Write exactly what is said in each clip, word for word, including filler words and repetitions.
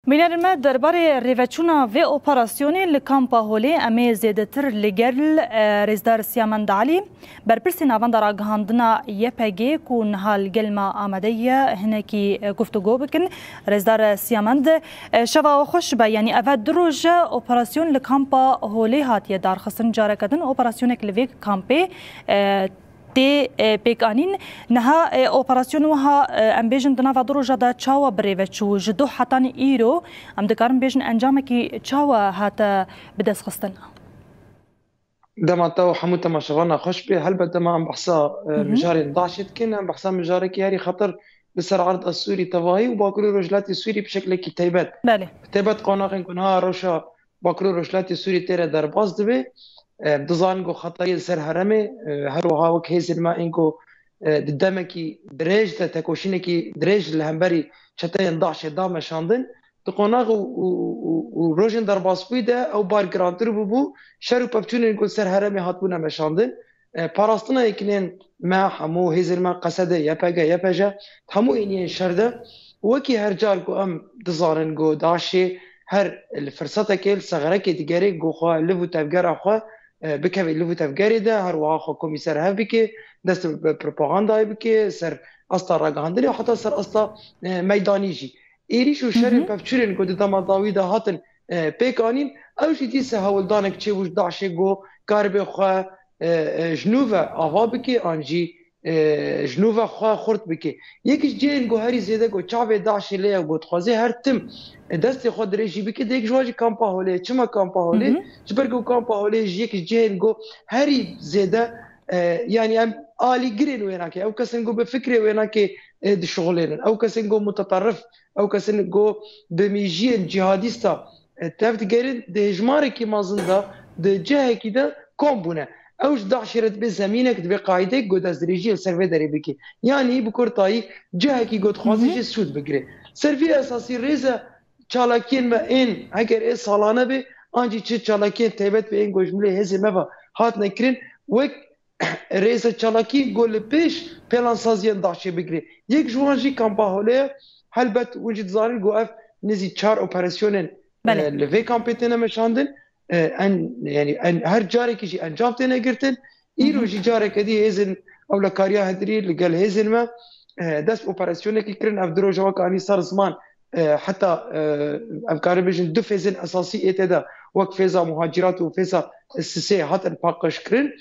Bînerên me, derbarê rêveçûna vê operasyonê li Kampa Holê em ê zêdetir li gel, e, Rêzdar Siyamend Alî, berpirsê navenda ragihandina Y P G ku niha li gel me amade ye, hinekî, e, guftûgo bikin. Rêzdar Siyamend, e, şeva we xweş be. Yanî ev du roj e operasyon li Kampa Holê hatiye darxistin. Careke din operasyonek li vê kampê, e, tê, e, pêkanîn. Niha, e, operasyon wiha, e, em bêjin di nava du roja de çawa bi rê ve çû? Ji doh hetan îro em dikarin bêjin encamekî çawa hate bidestxistin? Dema te û hemû temaşevana xweş bê. Helbet dema em behsa, e, Hı hı. mijarên DAIŞê dikin, em behsa mijarekî herî xetir li ser erda Sûrî tevahî û Bakurê Rojhilatê Sûrî bi şeklekî taybet. Belê. Bi taybet qonaxên ku niha rewşa Bakurê Rojhilatê Sûrî tê re derbas dibe. E, dizanin ku xeteriyê li ser herêmê, e, her wiha wek hêzên me ên ku, e, di demekî dirêj de, tekoşînekî dirêj li hemberî çeteyên DAIŞê da meşandin. Di qonax û, û, û, û rojên derbasbûyî de ew bar girantir bûbû, şer û pevçûnên ku li ser herêmê hatibûne meşandin. E, parastina yekînên me hemû, hêzên me Qesede, Y P G, Y P J, hemû êniyên şer de, wekî her car ku em dizanin ku DAIŞê her li firsetekê, li sexrekê digere ku xwe liv û tevgera xwe, e, bikeve liv û tevgerê de, her wiha xwe komî ser hev bike, dest bi propagandayê bike, ser asta ragihandinê, heta ser asta, e, meydanî jî. Êrîş û Hı şerên hı. pevçûnên ku di dema dawî de hatin, e, pêk anîn, ew jî dîse hewldanek çêbû ji DAIŞê ku karibe xwe, e, e, ji nû ve ava bike, an jî, e, ji nû ve xwe xurt bike. Yek ji cihên ku herî zêde ku çavê DAIŞê lê ye ku dixwaze her tim, e, destê xwe dirêjî bike, di yek ji wan jî Kampa Holê ye. Çima Kampa Hı Holê? hı. Ji ber ku Kampa Holê jî yek ji cihên ku herî zêde, e, yanî em alîgirên wênakê, ew kesên ku bi fikrê wênakê, e, dişuxulênin, ew kesên ku muteterif, ew kesên ku bi mîjiyên cîhadîsta, e, tev digerin, di hêjmarekî mezin de, di cihekî de kom bûne. Ew ji DAIŞê re dibe zemînek, dibe qaîdek ku destdirêjiyê li ser vê derê bike. Yanî bi kurtayî cihekî ku dixwaze Hı hı. jê sûd bigire. Ser vî esasî rêze çalakiyên me ên, heger ê salane be, an jî çi çalakiyên taybet be ên ku ji milê hêzê me ve hatine kirin, wek rêze çalakî ku li pêş plansaziyên DAIŞê bigire. Yek ji wan jî Kampa Holê ye. Helbet hûn jî dizanin ku ev nêzî çar operasyonên, Belê. e, li vê kampê têne meşandin. E, en, yanî en, her carekî jî encam têne girtin. Îro Hı hı. jî careke dî hêzên ewlekariya hundirî li gel hêzên me, e, dest operasyonekî kirin. Ev du roja wek anî ser ziman, e, heta, e, em karin bêjin du fêzên esasî ê tê de, wek fêza muhacirat û fêza sisê hatin paqij kirin.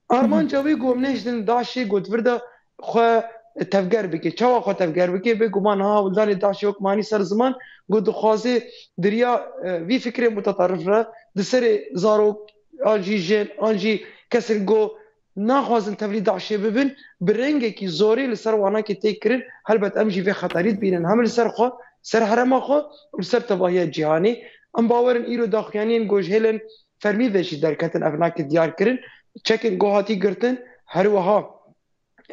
Armanca wê ku em nehiştin DAIŞê ku di vir de xwe tevger bike. Çawa xwe tevger bike? Bê guman niha hewldanê DAIŞê wek manî ser ziman ku dixwaze di riya, e, vî fikrê muteterif re di serê zarok, an jî jin, an jî kesên ku naxwazin tevlî DAIŞê bibin, bi rengekî zorê li ser wanakê tê kirin. Helbet em jî vê xeterî dibînin. Hem li ser xwe, ser herêma xwe û li ser tevahiya cîhanê. Em bawer in îro daxuyaniyên ku ji hêlên fermî ve jî derketin ev nake diyar kirin. Çekên ku hatî girtin, her wiha,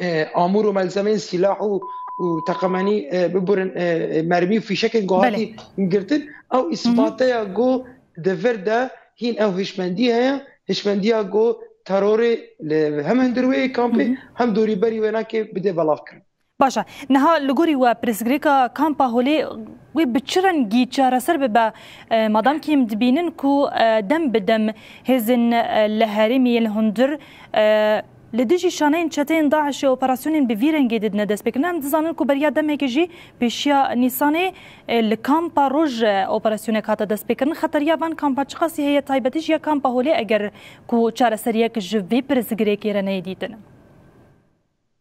e, amûr û melzemeyên sîlah û, û teqemenî, e, biburin, e, e, mermî û fîşekên ku Belê. hatî girtin, ew Hı hı. îsbateya ku di vir de hîn ew hişmendî heye, hişmendiya ku terorê li hem hundir wê kampê, Hı hı. hem dorîberî wê nake bide belav kirin. Baş e. Niha li gorî we pirsgirêka Kampa Holê wê bi çi rengî çareser bibe? E, madam ku em dibînin ku, e, dem bi dem hêzên, e, li herêmê yên li hundir, e, li dijî şaneyên çeteyên DAIŞê operasyonên bi vî rengê didine destpêkirin. Em dizanin ku beriya demekê jî pêşiya Nîsanê, e, li Kampa Roj, e, operasyonek hate destpêkirin. Xeteriya van kampa çiqasî heye, taybetî jî ya Kampa Holê, eger ku çareseriyek ji vê pirsgirêkê re neyê dîtin?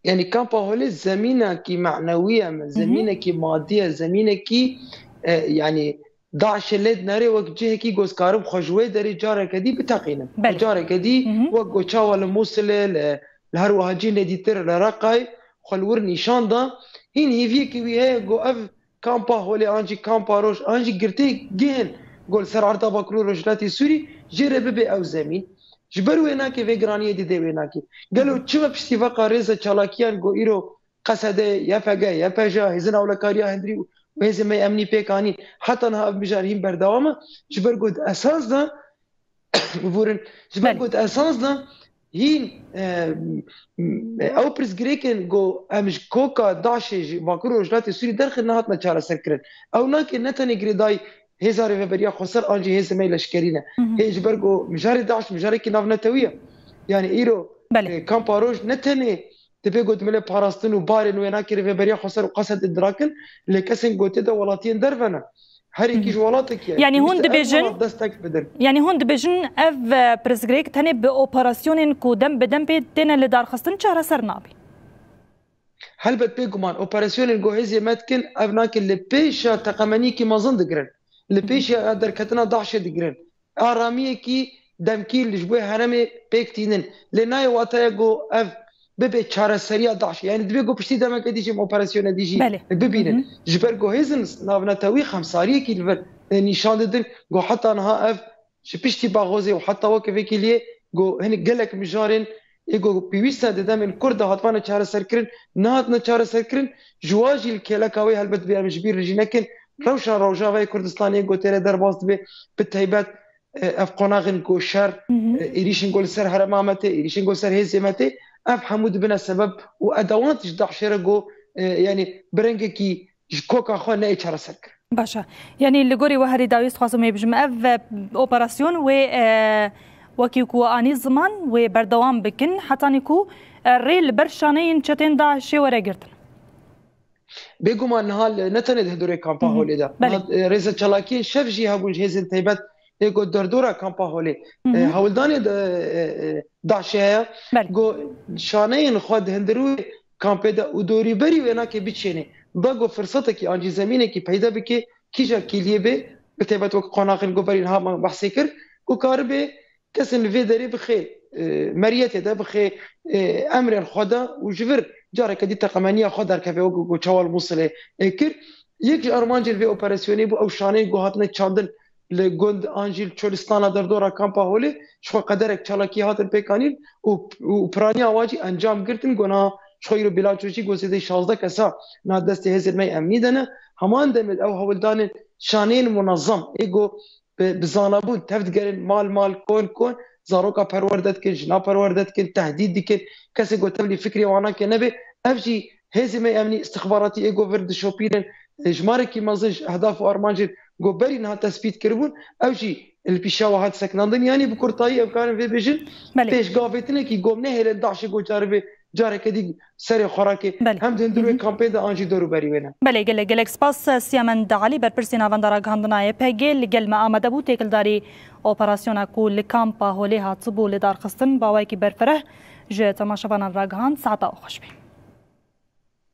Yanî Kampa Holê zemînekî manewî ye, Hı hı. zemînekî madî ye, zemînekî, e, yanî DAIŞê lê dinere wek cihekî ku ez karim xwe ji wê derê careke dî biteqînim. Belê. Careke dî Hı hı. wek ku çawa li Mûsilê, li, li her wiha cihê dîtir, li Reqayê xwe li wir nîşan da. Hîn hêviyekî wî heye ku ev Kampa Holê an jî Kampa Roj an jî girtê gihên ku li ser erda Bakur û Rojhilatê Sûrî jê re bibe ew zemîn. Ji ber wê nake vê giraniyê dide wê nake. Gelo çima piştî veqa rêze çalakiyan ku îro Qesede, Y P G, Y P J, Hêzên Ewlekariya Hundirî û hêzên me yê emnî pêk anîn, heta niha ev mijar hîn berdewam e? Ji ber ku di esas de, biborin, ji ber Belê. ku di esas de Hîn, e, m-, ew pirsgirêkên ku em ji koka DAIŞê ji Bakur Rojhilatê Sûrî derxin nehatine çareserkirin. Ew nake ne tenê girêdayî Hêza Rêveberiya Xweser an jî hêzê me yê leşkerî ne. Hê ji ber ku mijarê DAIŞ mijarekî navnetewî ye. Yani îro, Belê. e, kampa Roj ne tenê dibe ku dimile parastin û barên wê nake Rêveberiya Xweser û qased dirakin, lê kesên ku tê de welatiyên derve ne. Her yekî ji welatekî ye. Yani hûn Pêwîst e ev dibêjin, welat destek bidin. Yani hûn dibêjin ev, e, pirsgirêk tenê bi operasyonên ku dem bi dem pê têne lidarxistin çareser nabe? Helbet bêguman operasyonên ku hêzê me dikin ev nake li pêşa teqemeniyekî mezin digirin. Li pêşa derketina DAIŞê digirin. Aramiyekî demkî li ji bo herêmê pêk tînin. Lê nayê wateye ku ev bibe çareseriya DAIŞê. Yani dibe ku piştî demeke dî jî em operasyonê dî jî Belê. bibînin. Ji ber ku hêzin navnetewî xemsariyekî li vir, e, nîşan didin ku heta niha ev ji piştî Baxozê û heta weke vekî liyê ku hinek gelek mijarên ê ku pêwîst e di demên kurt de hatvane çareserkirin, nehatine çareserkirin, ji wa jî li kêleka wê helbet bê em ji bîr re jî nekin. Rewşa Rojavayê Kurdistanê ê ku tê re derbas dibe, bi taybet, e, ev qonaxên ku şer, Hı hı. e, êrîşên ku li ser herêma me tê, êrîşên ku li ser hêzê me tê, ev hemû dibine sebeb û edewant ji DAIŞê re ku, e, yani bi rengekî ji koka xwe neyê çareserkirin. Baş e. Yanî li gorî we herî dawî dixwazim wê bijim. Ev, e, operasyon wê, e, wekî ku we anî ziman, wê berdewam bikin hetanî ku, e, rê li ber şaneyên çetên DAIŞê were girtin. Bêguman niha li, ne tenê di hindurê kampa Hı hı. Holê de. Belê. Niha, e, rêze çalakiyên şev jî hebûn ji hêzên taybet ê ku derdora kampa Holê. Hı hı. E, hewldanê de, e, e, DAIŞê heye. Belê. Ku şaneyên xwe di hindirû kampê de û dorîberî wê nake biçêne. Da ku firsetekî an jî zemînekî peyda bike, kîja kîliyê bê, bi taybet wek qonaxên ku berî niha me behsê kir, ku karibe kesên li vê derê bixê, e, meriyetê de bixê, e, emrên xwe de û ji vir careke dî teqemeniya xwe derkeve wek ku çawa li Mûsilê, e, kir. Yek ji armancên vê operasyonê bû ew şaneyên ku hatine çandin li gund an jî li çolistana derdora kampa Holê ji xwe qederek çalakî hatin pêkanîn û, û piraniya wan jî encam girtin. Ku niha ji xwe îro bilanço jî ku zêdeyî şazdeh kesa niha destê hêzên me yê emnî de ne. Heman demê ew hewldanên şaneyên munezem ê ku bi, bi zanabûn tev digerin mal mal, kon kon, zaroka perwerde dikin, jina perwerde dikin, tehdîd dikin, kesê ku tevlî fikrê wan nake nebe. Ev jî hêzê me yê emnî, istixbaratî ê ku vir dişopînin, e, jimarekî mezin ji ehdaf û armancên ku berî niha tespît kiribûn, ew jî li pîşa we hat sekinandin. Yanî bi kurtayî em karin vê bêjin, Belê. pêşgavêtinekî ku nehêlin DAIŞê ku caribê careke dî serê xwe rake, Belê. hem di hundir wê Hı hı. kampê de an jî dorûberî wê ne. Belê, gelek, gelek spas. Siyamend Elî, berpirsê navenda ragihandina Y P G, li gel me amade bû. Têkildarî operasyona ku li kampa Holê hatibû lidarxistin, bi awayekî berfireh ji temaşevanan ragihand. Saeta we xweş be.